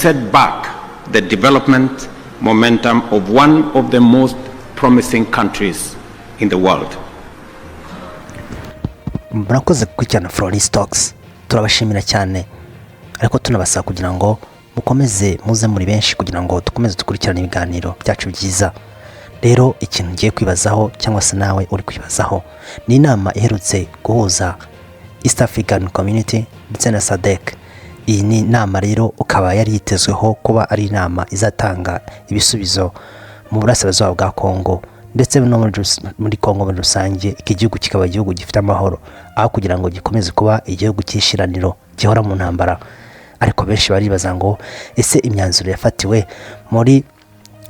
set back the development momentum of one of the most promising countries in the world. Murakoze gukurikirana Floris Talks, turabashimira cyane, ariko tunabasaba kugira ngo mukomeze muze muri benshi kugira ngo dukomeze dukurikirane ibiganiro byacu byiza. Rero ikintu ngiye kwibazaho, cyangwa se nawe uri kwibazaho, ni inama iherutse guhuza East African Community ndetse na SADC. Iyi ni inama rero ukaba yari yitezweho kuba ari inama izatanga ibisubizo mu burasirazuba bwa Congo ndetse no muri Congo muri rusange, iki gihugu kikaba igihugu gifite amahoro aho kugira ngo gikomeze kuba igihugu cy'ishiraniro gihora mu ntambara. Ariko benshi baribaza ngo: ese imyanzuro yafatiwe muri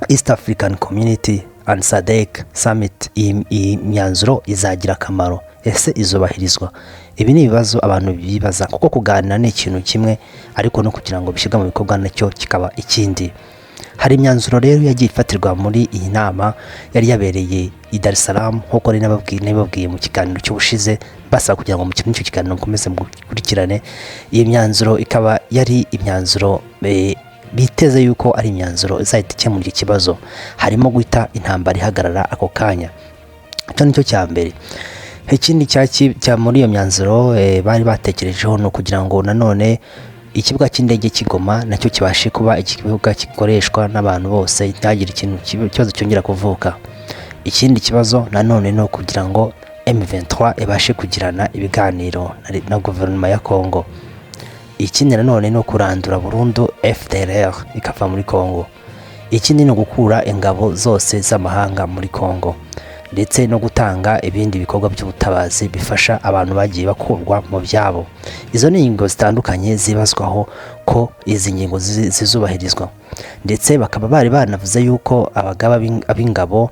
East African Community and SADC Summit, iyi myanzuro izagira akamaro? Ese izubahirizwa? Ibi ni ibibazo abantu bibaza, kuko kuganira ni ikintu kimwe, ariko no kugira ngo bishyirwe mu bikorwa nacyo kikaba ikindi. Hari imyanzuro rero yagiye ifatirwa muri iyi nama yari yabereye i Dar es Salaam, nk'uko nari nabibabwiye mu kiganiro cy'ubushize, basaba kugira ngo mu icyo kiganiro mukomeze mukurikirane. Iyi myanzuro ikaba yari imyanzuro biteze yuko ari imyanzuro izahita ikemura iki kibazo. Harimo guhita intambara ihagarara ako kanya, icyo nicyo cya mbere. Ikindi cya muri iyo myanzuro bari batekerejeho ni ukugira ngo nanone ikibuga cy'indege cy'i Goma nacyo kibashe kuba ikibuga gikoreshwa n'abantu bose, ntihagire ikibazo cyongera kuvuka. Ikindi kibazo nanone ni ukugira ngo M23 ibashe kugirana ibiganiro na guverinoma ya Congo. Ikindi nanone ni ukurandura burundu FDLR ikava muri Congo. Ikindi ni ugukura ingabo zose z'amahanga muri Congo, ndetse no gutanga ibindi bikorwa by'ubutabazi bifasha abantu bagiye bakurwa mu byabo. Izo ni ingingo zitandukanye zibazwaho ko izi ngingo zizubahirizwa, ndetse bakaba bari banavuze yuko abagaba b'ingabo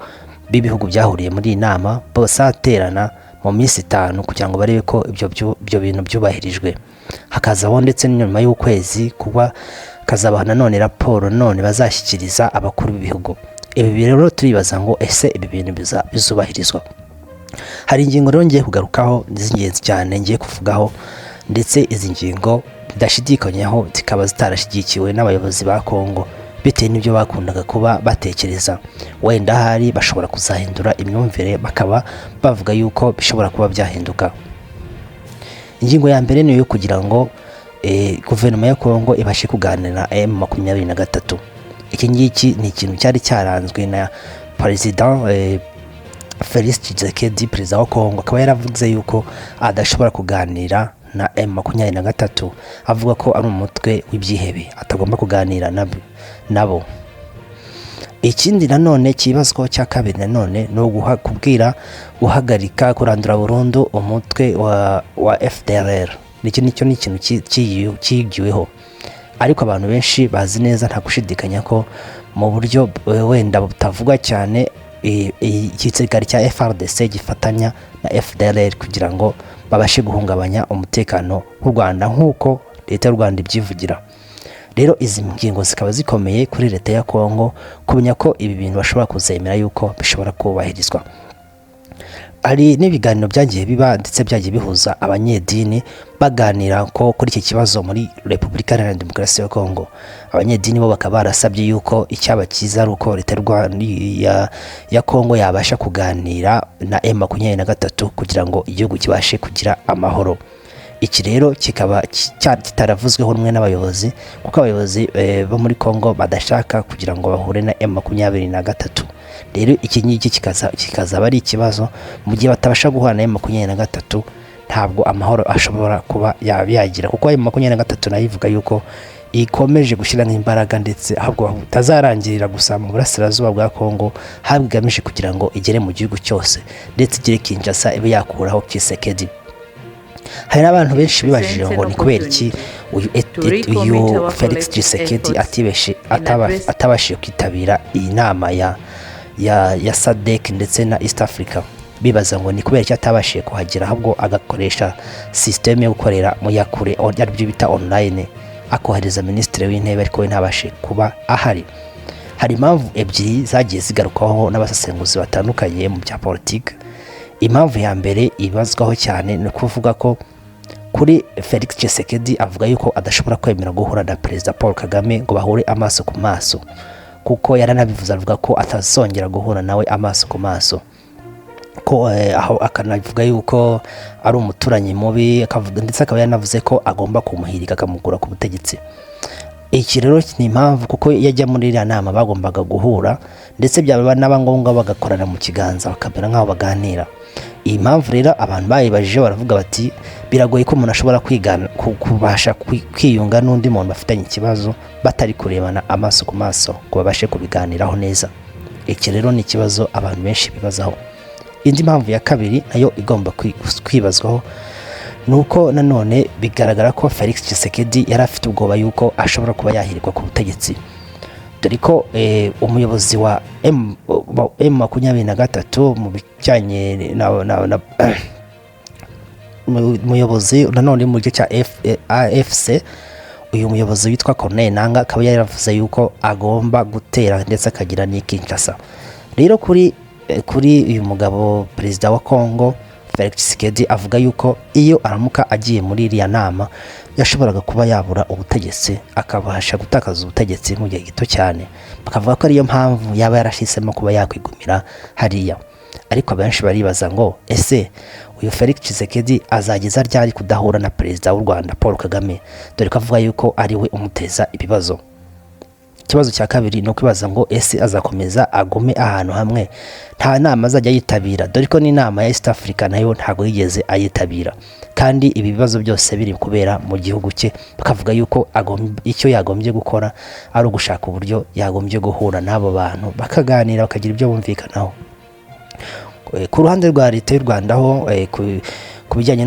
b'ibihugu byahuriye muri iyi nama bose baterana mu minsi 5 kugira ngo barebe ko ibyo bintu byubahirijwe. Hakazaho ndetse nyuma y'ukwezi kuba hakazabaho nanone raporo none bazashyikiriza abakuru b'ibihugu. Ibi rero turibaza ngo: ese ibi bintu bizubahirizwa? Hari ingingo rero ngiye kugarukaho z'ingenzi cyane ngiye kuvugaho, ndetse izi ngingo bidashidikanyaho zikaba zitarashyigikiwe n'abayobozi ba Kongo bitewe n'ibyo bakundaga kuba batekereza. Wenda ahari bashobora kuzahindura imyumvire, bakaba bavuga yuko bishobora kuba byahinduka. Ingingo ya mbere ni iyo kugira ngo guverinoma ya Kongo ibashe kuganira na M23. Iki ngiki ni ikintu cyari cyaranzwe na Perezida Felix Tshisekedi, perezida wa Kongo, akaba yaravuze yuko adashobora kuganira na M23, avuga ko ari umutwe w'ibyihebe atagomba kuganira nabo. Ikindi nanone kibazwaho cya kabiri nanone ni kubwira guhagarika, kurandura burundu umutwe wa FDLR. Iki nicyo ni ikintu cyigiweho, ariko abantu benshi bazi neza nta gushidikanya ko mu buryo wenda butavugwa cyane igisirikare cya FARDC gifatanya na FDLR kugira ngo babashe guhungabanya umutekano w'u Rwanda, nk'uko leta y'u Rwanda ibyivugira. Rero izi ngingo zikaba zikomeye kuri leta ya Kongo kumenya ko ibi bintu bashobora kuzemera yuko bishobora kubahirizwa. Hari n'ibiganiro byagiye biba, ndetse byagiye bihuza abanyedini baganira ko kuri iki kibazo muri Repubulika Iharanira Demokarasi ya Kongo. Abanyedini bo bakaba barasabye yuko icyaba cyiza ari uko leta ya Kongo yabasha kuganira na M23 kugira ngo igihugu kibashe kugira amahoro. Iki rero kikaba kitaravuzweho rumwe n'abayobozi, kuko abayobozi bo muri Kongo badashaka kugira ngo bahure na M23. Rero iki ngiki kikazaba ari ikibazo mu gihe batabasha guhura na M23, ntabwo amahoro ashobora kuba yagira, kuko M23 nayo ivuga yuko ikomeje gushyiramo imbaraga, ndetse ahubwo bitazarangirira gusa mu burasirazuba bwa Kongo, ahubwo igamije kugira ngo igere mu gihugu cyose, ndetse igere Kinshasa, ibe yakuraho Tshisekedi. Hari n'abantu benshi bibajije ngo ni kubera iki uyu Felix Tshisekedi atabashije kwitabira iyi nama ya SADC ndetse na East Africa, bibaza ngo ni kubera iki atabashije kuhagera, ahubwo agakoresha système yo gukorera mu yakure, aribyo bita online, akohereza minisitiri w'intebe ariko we ntabashe kuba ahari. Hari impamvu ebyiri zagiye zigarukwaho n'abasesenguzi batandukanye mu bya politiki. Impamvu ya mbere ibazwaho cyane ni ukuvuga ko Kuri Felix Tshisekedi, avuga yuko adashobora kwemera guhura na Perezida Paul Kagame ngo bahure amaso ku maso, kuko yaranabivuze, avuga ko atazongera guhura nawe amaso ku maso, ko aho akanavuga yuko ari umuturanyi mubi, akavuga ndetse akaba yanavuze ko agomba kumuhirika akamukura ku butegetsi. Iki rero ni impamvu, kuko iyo ajya muri iriya nama bagombaga guhura, ndetse byaba naba ngombwa bagakorana mu kiganza, bakamera nk'aho baganira. Iyi mpamvu rero abantu bayibajije, baravuga bati biragoye ko umuntu ashobora kwigana kubasha kwiyunga n'undi muntu bafitanye ikibazo batari kurebana amaso ku maso ngo babashe kubiganiraho neza. Iki rero ni ikibazo abantu benshi bibazaho. Indi mpamvu ya kabiri nayo igomba kwibazwaho ni uko nanone bigaragara ko Felix Tshisekedi yari afite ubwoba yuko ashobora kuba yahirikwa ku butegetsi, dore ko umuyobozi wa M23 mu bijyanye na umuyobozi nanone mu gice cya AFC, uyu muyobozi witwa Corneille Nanga, akaba yaravuze yuko agomba gutera ndetse akagira n'i Kinshasa. Rero kuri uyu mugabo, perezida wa Congo Felix Tshisekedi, avuga yuko iyo aramuka agiye muri iriya nama yashoboraga kuba yabura ubutegetsi, akabasha gutakaza ubutegetsi mu gihe gito cyane. Bakavuga ko ariyo mpamvu yaba yarashisemo kuba yakwigumira hariya. Ariko abenshi baribaza ngo ese uyu Felix Tshisekedi azageza ryari kudahura na perezida w'u Rwanda Paul Kagame, dore ko avuga yuko ari we umuteza ibibazo? Ikibazo cya kabiri ni ukwibaza ngo ese azakomeza agume ahantu hamwe, nta nama azajya yitabira, dore ko n'inama ya East Africa nayo ntabwo yigeze ayitabira, kandi ibi bibazo byose biri kubera mu gihugu cye? Bakavuga yuko icyo yagombye gukora ari ugushaka uburyo yagombye guhura n'abo bantu, bakaganira, bakagira ibyo bumvikanaho. Ku ruhande rwa leta y'u Rwanda ho, ku bijyanye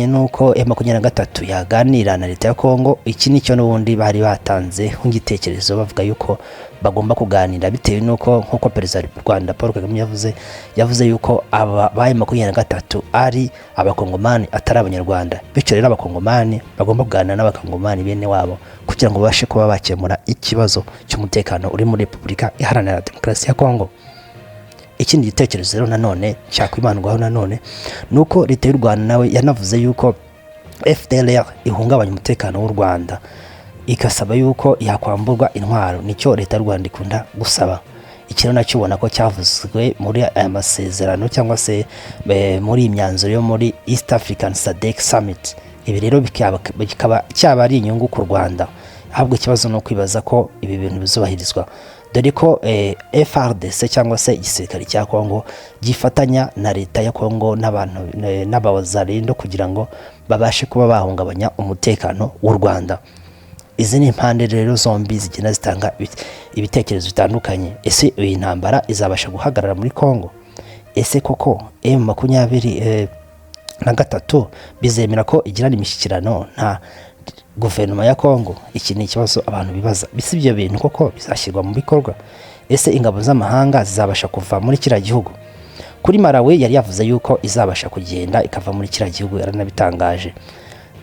n'uko M23 yaganira na leta ya Kongo, iki nicyo n'ubundi bari batanze nk'igitekerezo, bavuga yuko bagomba kuganira bitewe n'uko, nk'uko perezida w'u Rwanda Paul Kagame yavuze yuko aba ba M23 ari abakongomani atari abanyarwanda, bityo rero abakongomani bagomba kuganira n'abakongomani bene wabo kugira ngo babashe kuba bakemura ikibazo cy'umutekano uri muri Repubulika Iharanira Demokarasi ya Kongo. Ikindi gitekerezo rero nanone cyakwibandwaho nanone ni uko leta y'u Rwanda nawe yanavuze yuko FDLR ihungabanya umutekano w'u Rwanda, igasaba yuko yakwamburwa intwaro. Nicyo leta y'u Rwanda ikunda gusaba. Iki rero nacyo ubona ko cyavuzwe muri aya masezerano cyangwa se muri iyi myanzuro yo muri East African SADC Summit. Ibi rero bikaba cyaba ari inyungu ku Rwanda, ahubwo ikibazo ni ukwibaza ko ibi bintu bizubahirizwa, dore ko FARDC cyangwa se igisirikare cya Kongo gifatanya na leta ya Kongo n'abantu n'abawazalendo kugira ngo babashe kuba bahungabanya umutekano w'u Rwanda. Izi ni impande rero zombi zigenda zitanga ibitekerezo bitandukanye. Ese iyi ntambara izabasha guhagarara muri Kongo? Ese koko M23 bizemera ko igirana imishyikirano nta guverinoma ya Kongo? Iki ni ikibazo abantu bibaza. Bise ibyo bintu koko bizashyirwa mu bikorwa? Ese ingabo z'amahanga zizabasha kuva muri kiriya gihugu? Kuri Malawi yari yavuze yuko izabasha kugenda ikava muri kiriya gihugu, yaranabitangaje.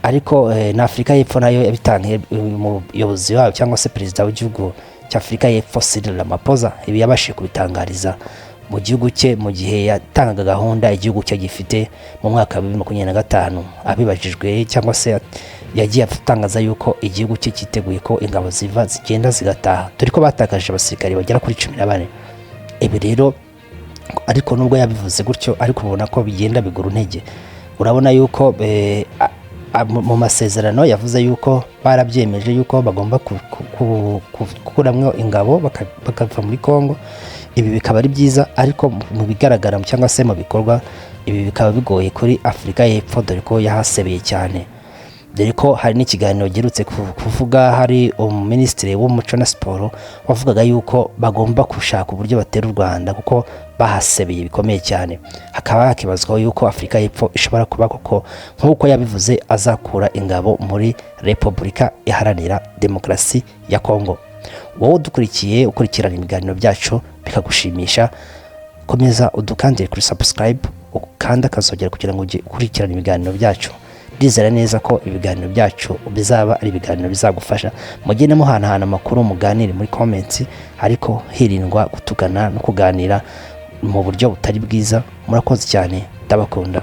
Ariko na Afurika y'Epfo nayo yabitangiye, umuyobozi wabo cyangwa se perezida w'igihugu cy'Afurika y'Epfo Cyril Ramaphosa, ibi yabashije kubitangariza mu gihugu cye mu gihe yatangaga gahunda igihugu cye gifite mu mwaka wa 2025. Abibajijwe cyangwa se yagiye atangaza yuko igihugu cye cyiteguye ko ingabo ziva zigenda zigataha, dore ko batakaje abasirikare bagera kuri 14. Ibi rero ariko nubwo yabivuze gutyo, ariko ubona ko bigenda bigura intege. Urabona yuko mu masezerano yavuze yuko barabyemeje yuko bagomba gukuramwo ingabo bakava muri Kongo. Ibi bikaba ari byiza, ariko mu bigaragara cyangwa se mu bikorwa ibi bikaba bigoye kuri Afurika y'Epfo, dore ko yahasebeye cyane, dore ko hari n'ikiganiro giherutse kuvuga, hari umuminisitiri w'umuco na siporo wavugaga yuko bagomba gushaka uburyo batera u Rwanda kuko bahasebeye bikomeye cyane. Hakaba hakibazwaho yuko Afurika y'Epfo ishobora kuba koko nk'uko yabivuze azakura ingabo muri Repubulika Iharanira Demokarasi ya Kongo. Wowe udukurikiye, ukurikirana ibiganiro byacu bikagushimisha, komeza udukandire kuri subscribe, ukanda akazogera kugira ngo ujye ukurikirana ibiganiro byacu. Ndizera neza ko ibiganiro byacu bizaba ari ibiganiro bizagufasha. Mugende muhanahana amakuru, muganire muri comments, ariko hirindwa gutukana no kuganira mu buryo butari bwiza. Murakoze cyane, ndabakunda.